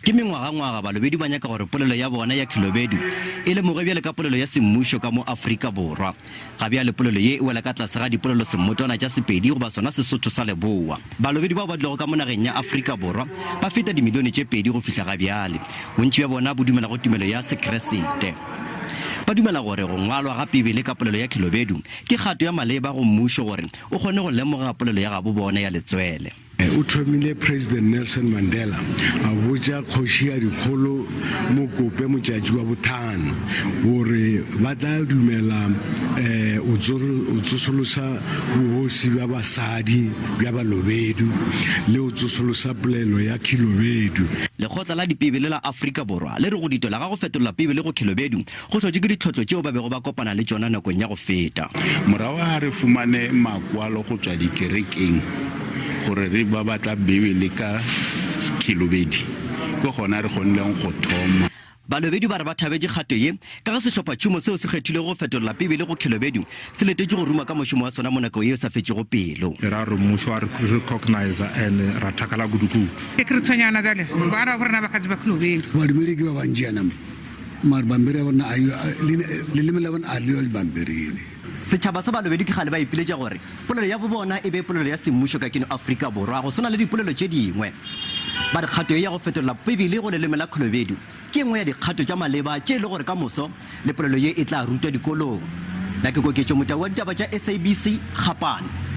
Ke mengwagangwaga Balobedu ba nyaka gore polelo ya bona ya Khelobedu e lemogwe bjale ka polelo ya semmušo ka mo Afrika Borwa. Ga bjale polelo ye e wela ka tlase ga dipolelosemmotwana tša Sepedi goba sona Sesotho sa Leboa. Balobedu bao ba dulago ka mo nageng ya Afrika Borwa ba feta dimilione tše pedi go fihla ga bjale. Bontši bja bona bo dumela go tumelo ya Sekeresete. Ba dumela gore go ngwalwa ga Bibele ka polelo ya Khelobedu ke kgato ya maleba go mmušo gore o kgone go lemoga polelo ya gabo bona ya letswele. O thomile President Nelson Mandela a botša kgoši ya dikgolo Mokope motšatši wa bothano gore ba tla dumela o tsosolosa bogosi bja basadi bja Balobedu le o tsosolosa polelo ya Khilobedu. Lekgotla la Dipibele la Afrika Borwa le re go ditola ga go fetolela Bibele go Khilobedu go hlotšwe ke ditlhotlo tšeo ba bego ba kopana le tšona nakong ya go feta. Morago ga re fumane makwalo go tšwa dikerekeng gore re ba batla Bibele ka Khelobedu, ke gona re kgonileng go thoma. Balobedu ba re ba thabetše kgato ye ka ge sehlophatšhomo seo se kgethilwego go fetolela Bibele go Khelobedu se letetše go ruma ka mošomo wa sona mo nakong ye e sa fetšego pelo. E ra gore mmušo wa re recognise and ra thakala kudu-kudu. Ke re tshwenyana bjale bana ba bo rena ba kgatse ba Khelobedu. Badumedi ke ba bantši yana mo. Mare bambiri ya bona a yo, leleme la bona a le yo lebambirini. Setšhaba sa Balobedu ke kgale ba ipiletša gore polelo ya bobona e be polelo ya semmušo ka keno Afrika Borwa go swana le dipolelo tše dingwe. Ba re kgato ye ya go fetolela Bibele go leleme la Kolobedu ke e nngwe ya dikgato tša maleba tše e le gore ka moso le polelo ye e tla rutwa dikolong. Na ke Koketšo Motau wa ditaba tša SABC, Kgapane.